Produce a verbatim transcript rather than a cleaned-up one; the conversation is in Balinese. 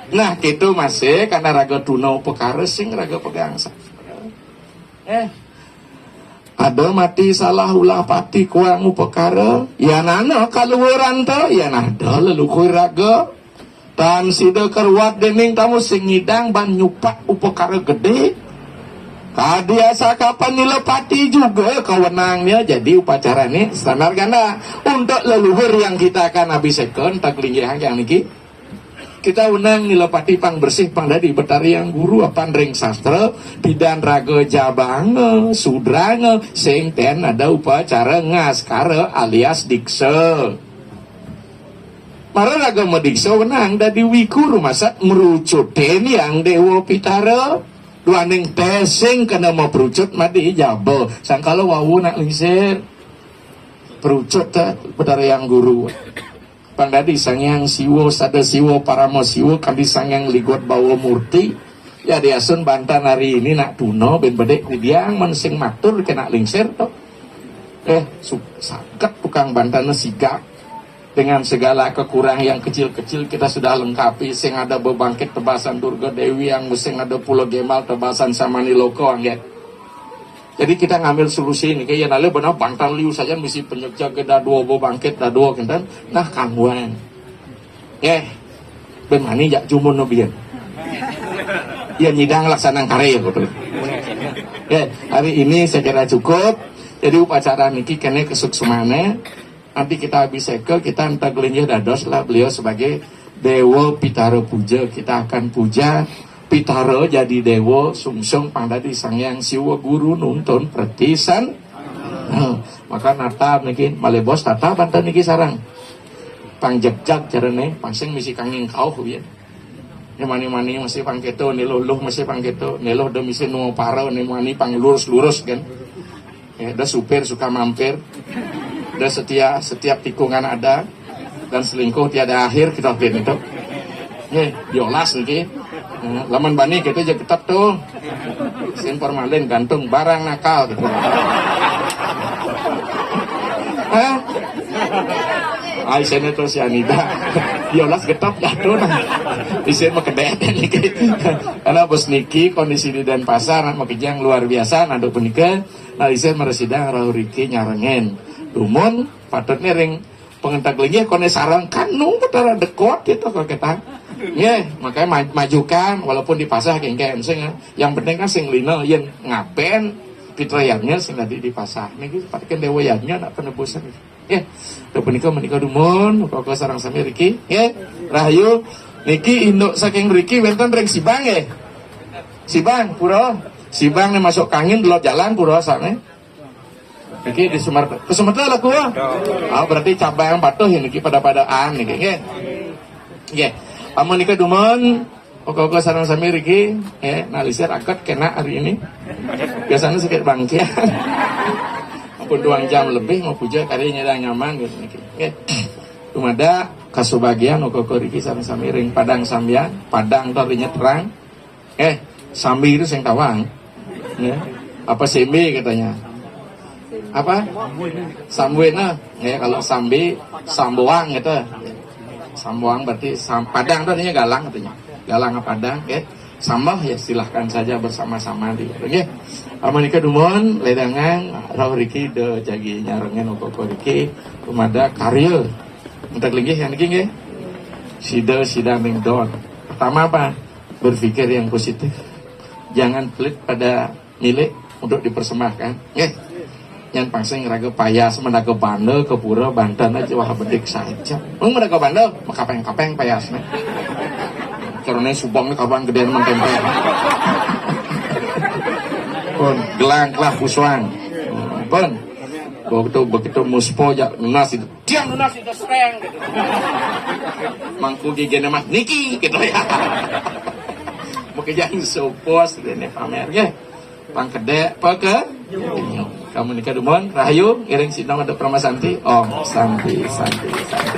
Nah, gitu masih karena raga tuna upakara sing raga pegang sastra. Eh, ada mati salah ulah pati kuang upakara, yan ana kaluhuran ta, yan ada leluhur raga. Tan sida karuat dening tamu sing ngidang ban nyupak upakara gedé. Kadi asakapan nilapati juga kawenangnya jadi upacarané standar ganda. Untuk leluhur yang kita akan abiseka, tak linggih yang niki. Kita wenang nilapati pang bersih pang dadi Betari Hyang Guru apan ring sastra, pidan raga jabanga, sudrang, sing ten ada upacara ngaskara alias diksa. Mara raga madiksa wenang dadi wiku rumasat mrucutin Hyang Déwa Pitara, duaning tesing kena maprucut madi jaba, sangkala wau nak lingsir. Prucut ta Betara Hyang Guru. Pang dadi Sang Hyang Siwa, Sada Siwa, Parama Siwa, kanti Sang Hyang Ligot Bawa Murti. Ya diasun bantan hari ini nak tuna, ben bedik kudiang, men sing matur kena lingsir to. Eh, su-, saget tukang bantannya sigak. Dengan segala kekurang yang kecil-kecil kita sudah lengkapi, sing ada bebangkit tebasan Durga Dewi, yang sing ada Pulau Gemal tebasan Samani Loko, angget. Jadi kita ngambil solusi ini, kayak nale benar bantal liu saja misi penyegja ke dadua, bebangkit dadua, kinten. Nah, kangguan. Eh, ben mani jak jumun no biyen. Ya nyidang laksanang karya, betul. Ya, hari ini saya kira cukup. Jadi upacara niki kene kesuksmane. Nanti kita abiseka, kita entah gelinggih dados lah beliau sebagai Dewa Pitara Puja. Kita akan puja Pitara jadi Dewa, sungsung pang dadi Sang Hyang Siwa Guru nuntun pretisan. Nah, maka nata niki, malih bos tata banten niki sarang. Pang jegjag carane, pang sing misi kanging kauh, ya. Ini mani-mani masih pang keto, ini luh-luh masih pang keto, ini luh da misi nua para, ini mani pang lurus-lurus kan. Ya, da supir suka mampir. Da setia, setiap tikungan ada. Dan selingkuh tiada akhir kita waktu itu. Nih, biolas niki. Nah, lamun bani kita aja tetap tuh. Sin formalin gantung barang nakal gitu. Hah? Ai sene terus ya nida. Biolas getap jatuh nah. Isin mah kedek niki. Karena bos niki kondisi di Denpasar nak makejang luar biasa, naduk punika. Nah, isin meresida rau riki nyarengin. Dumun patutnya ring pengentag linggih kone sarang kanu Betara dekot gitu kok kita. Nggih, makanya ma-, majukan walaupun dipasah kengken sing, yang penting kan sing lina yen ngaben pitrayatnya sing tadi dipasah. Niki patikan Dewa Yadnya nak penebusan. Nggih. Tuh punika menika dumun, pokok sarang sami riki. Nggih. Rahayu. Niki induk saking riki wenten ring Sibang nggih. Sibang pura. Sibang nih masuk kangin delok jalan pura sakne. Niki di Sumarta. Ke Sumarta lah gua. Ah, berarti cabang patuh ini niki pada-padaan niki nggih. Nggih. Amun nika dumun, oke-oke sareng sami riki, eh, nalisir akad kena hari ini. Biasanya sakit bangkian. Ampun dua jam lebih mau puja kari nyedang nyaman gitu niki. Nggih. Tumada kasubagian oke-oke riki sareng sami ring Padang Sambian, Padang to rinya terang. Eh, Sambi itu sing tawang. Ya. Apa Sembe katanya? Apa? Sambuena. Ya, kalau Sambi, Samboang gitu. Samboang berarti sam-, Padang itu artinya galang katanya. Galang apa Padang, ya. Sambah ya silahkan saja bersama-sama di, ya. Amun nika dumun, ledangan, rauh riki, de jagi nyarengin oke-oke riki, tumada karya. Entek linggih yang niki nggih. Sida, sida mingdon. Pertama apa? Berpikir yang positif. Jangan pelit pada milik untuk dipersembahkan. Nggih. Yang pasti raga payas, mendaga banda ke pura banten aja wah bedik saja. Mung mendaga banda, makapeng-kapeng payasnya. Caranya subang nih kapan gedean mentempe. Pun, gelang kelah pusuang. Pun, begitu, begitu muspo jak lunas itu. Tiang lunas itu sereng gitu. Mangku gigene mah niki gitu ya. Mungkin jangan sopos ini pamer ya. Pangkedek, pake. Kamu nikah dumun, rahayu, ngiring sinong ada permasanti. Om santi, santi, santi.